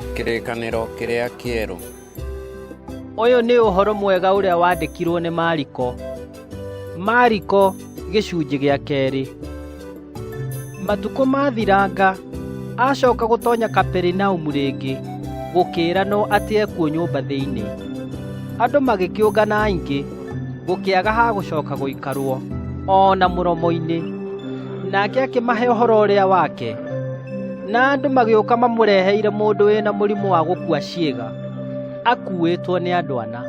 Kĩrĩkanĩro kĩrĩa kĩerũ. Ũyũ nĩ ũhoro mwega ũrĩa wandĩkirwo nĩ Mariko. Mariko gĩcunjĩ gĩa kerĩ. Matukũ mathiranga, acoka gũtonya Kaperinaumu rĩngĩ, gũkĩĩranwo atĩ ekuo nyũmba thĩinĩ. Andũ magĩkĩũngana aingĩ, gũkĩaga ha gũcoka gũikarwo, o na mũromo-inĩ. Nake akĩmahe ũhoro ũrĩa wake. Na andũ magĩũka mamũreheire mũndũ wĩna mũrimũ wa gũkua ciĩga, akuuĩtwo nĩ andũ ana.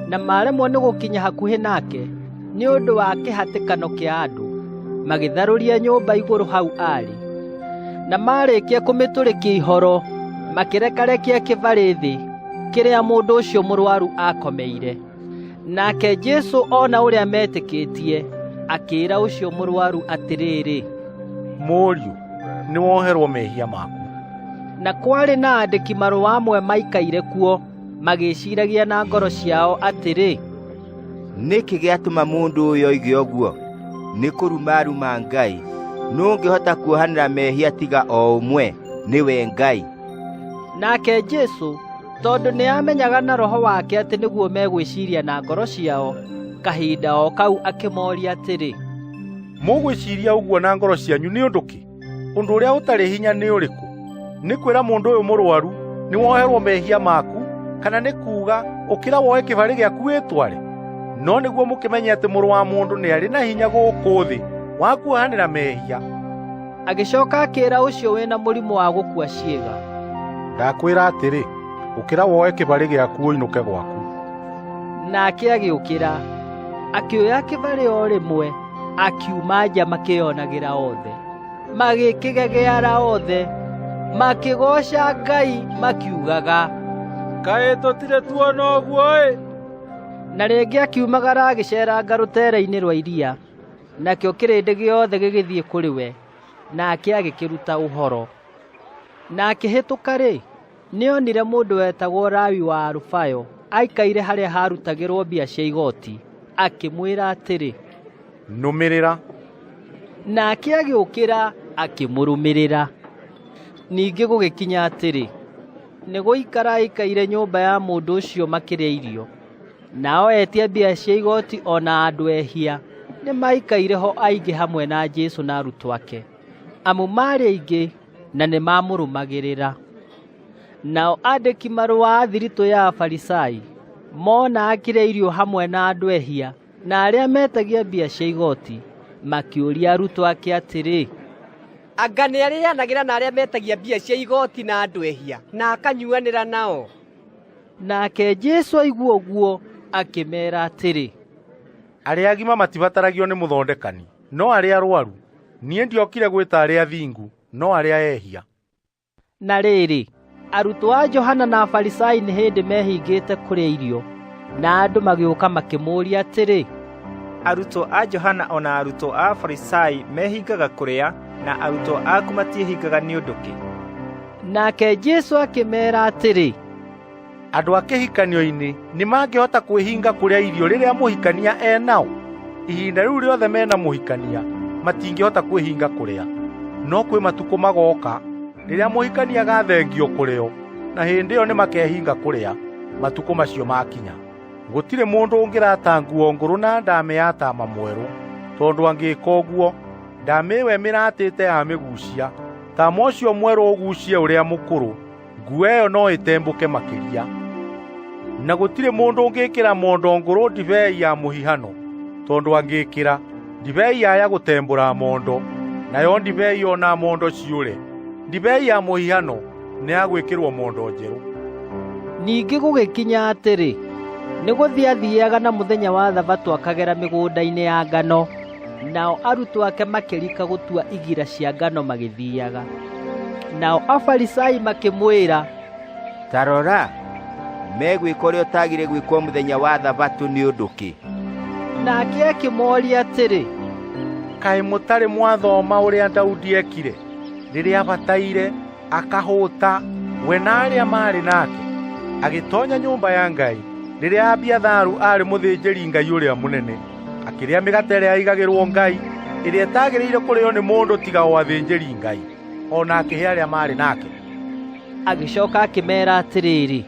Na maremwo nĩ gũkinya hakuhĩ nake nĩ ũndũ wa kĩhatĩkano kĩa andũ, magĩtharũria nyũmba igũrũ hau aarĩ. Na maarĩkia kũmĩtũrĩkia ihoro, makĩrekarekia kĩbarĩ thĩ kĩrĩa mũndũ ũcio mũrwaru aakomeire. Nake Jesũ ona ũrĩa metĩkĩtie, akĩĩra ũcio mũrwaru atĩrĩrĩ, Mũriũ, nĩwoherwo mehia maku. Na kwarĩ na andĩki marũa amwe maikaire kuo magĩĩciragia na ngoro ciao atĩrĩ, Nĩkĩ gĩatũma mũndũ ũyũ oige ũguo? Nĩ kũruma aruma Ngai. Nũ ũngĩhota kuohanĩra mehia tiga o ũmwe, nĩwe Ngai? Nake Jesũ, tondũ nĩamenyaga na roho wake atĩ nĩguo megwĩciiria na ngoro ciao, kahinda o kau akĩmooria atĩrĩ, Mũgwĩciiria ũguo na ngoro cianyu nĩ ũndũ kĩ? Ũndũ ũrĩa ũtarĩ hinya nĩ ũrĩkũ? Nĩ kwĩra mũndũ ũyũ mũrwaru, nĩwoherwo mehia maku, kana nĩ kuuga, ũkĩra woe kĩbarĩ gĩaku wĩtware? No nĩguo mũkĩmenye atĩ Mũrũ wa Mũndũ nĩarĩ na hinya gũkũ thĩ wa kuohanĩra mehia. Agĩcoka akĩĩra ũcio wĩna mũrimũ wa gũkua ciĩga, Ndakwĩra atĩrĩ, ũkĩra woe kĩbarĩ gĩaku ũinũke gwaku. Nake agĩũkĩra, akĩoya kĩbarĩ o rĩmwe, akiuma nja makĩĩonagĩra othe. Magĩkĩgegeara othe, makĩgooca Ngai makiugaga, Kaĩ tũtirĩ tuona ũguo-ĩ! Na rĩngĩ akiumagara agĩceeranga rũteere-inĩ rwa iria, nakĩo kĩrĩndĩ gĩothe gĩgĩthiĩ kũrĩ we, nake agĩkĩruta ũhoro. Na akĩhĩtũka-rĩ, nĩonire mũndũ wetagwo Lawi wa Alufayo aikaire harĩa haarutagĩrwo mbia cia igooti, akĩmwĩra atĩrĩ, Nũmĩrĩra. Nake agĩũkĩra akĩmũrũmĩrĩra. Ningĩ gũgĩkinya atĩrĩ, nĩ gũikara aikaire nyũmba ya mũndũ ũcio makĩrĩa irio, nao etia mbia cia igooti o na andũ ehia nĩmaikaire ho aingĩ hamwe na Jesũ na arutwo ake, amu maarĩ aingĩ na nĩmamũrũmagĩrĩra. Nao andĩki marũa a thiritũ ya Afarisai mona akĩrĩa irio hamwe na andũ ehia na arĩa metagia mbia cia igooti, makĩũria arutwo ake atĩrĩ, Anga nĩarĩanagĩra na arĩa metagia mbia cia igooti na andũ ehia, na akanyuanĩra nao? Nake Jesũ aigua ũguo akĩmeera atĩrĩ, Arĩa agima matibataragio nĩ mũthondekani, no arĩa arwaru. Niĩ ndiokire gwĩta arĩa athingu, no arĩa ehia. Na rĩrĩ, arutwo a Johana na Afarisai nĩ hĩndĩ mehingĩte kũrĩa irio, na andũ magĩũka makĩmũũria atĩrĩ, Arutwo a Johana o na arutwo a Afarisai mehingaga kũrĩa, na arutwo aku matiĩhingaga nĩ ũndũ kĩ? Nake Jesũ akĩmeera atĩrĩ, Andũ a kĩhikanio-inĩ nĩ mangĩhota kwĩhinga kũrĩa irio rĩrĩa mũhikania e nao? Ihinda rĩu rĩothe me na mũhikania matingĩhota kwĩhinga kũrĩa. No kwĩ matukũ magooka rĩrĩa mũhikania agathengio kũrĩ o, na hĩndĩ ĩyo nĩmakehinga kũrĩa matukũ macio makinya. Gũtirĩ mũndũ ũngĩrata nguo ngũrũ na ndamĩ ya tama mwerũ, tondũ angĩka ũguo, ndamĩ ĩyo ĩmĩratĩte yamĩgucia, tama ũcio mwerũ ũgucie ũrĩa mũkũrũ, nguo ĩyo no ĩtembũke makĩria. Na gũtirĩ mũndũ ũngĩkĩra mondo ngũrũ ndibei ya mũhihano, tondũ angĩkĩra, ndibei yaya gũtembũra mondo, nayo ndibei o na mondo ciũre. Ndibei ya mũhihano nĩ ya gwĩkĩrwo mondo njerũ. Ningĩ gũgĩkinya atĩrĩ, nĩ gũthiĩ athiaga na mũthenya wa Thabatũ akagera mĩgũnda-inĩ ya ngano, nao arutwo ake makĩrika gũtua igira cia ngano magĩthiaga. Nao Afarisai makĩmwĩra, Ta rora, megwĩka ũrĩa ũtagire gwĩkwo mũthenya wa Thabatũ nĩ ũndũ kĩ? Nake akĩmoria atĩrĩ, Kaĩ mũtarĩ mwathoma ũrĩa Daudi ekire rĩrĩa abataire akahũta we na arĩa maarĩ nake, agĩtonya nyũmba ya Ngai rĩrĩa Abiatharu aarĩ mũthĩnjĩri-Ngai ũrĩa mũnene, akĩrĩa mĩgate ĩrĩa yaigagĩrwo Ngai, ĩrĩa ĩtagĩrĩire kũrĩo nĩ mũndũ tiga o athĩnjĩri-Ngai, o na akĩhe arĩa maarĩ nake. Agĩcooka akĩmeera atĩrĩrĩ,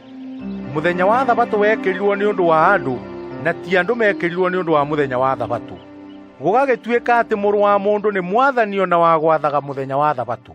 Mũthenya wa Thabatũ wekĩrirwo nĩ ũndũ wa andũ na ti andũ mekĩrirwo nĩ ũndũ wa mũthenya wa Thabatũ. Gũgagĩtuĩka atĩ Mũrũ wa Mũndũ nĩ mwathani o na wa gwathaga mũthenya wa Thabatũ.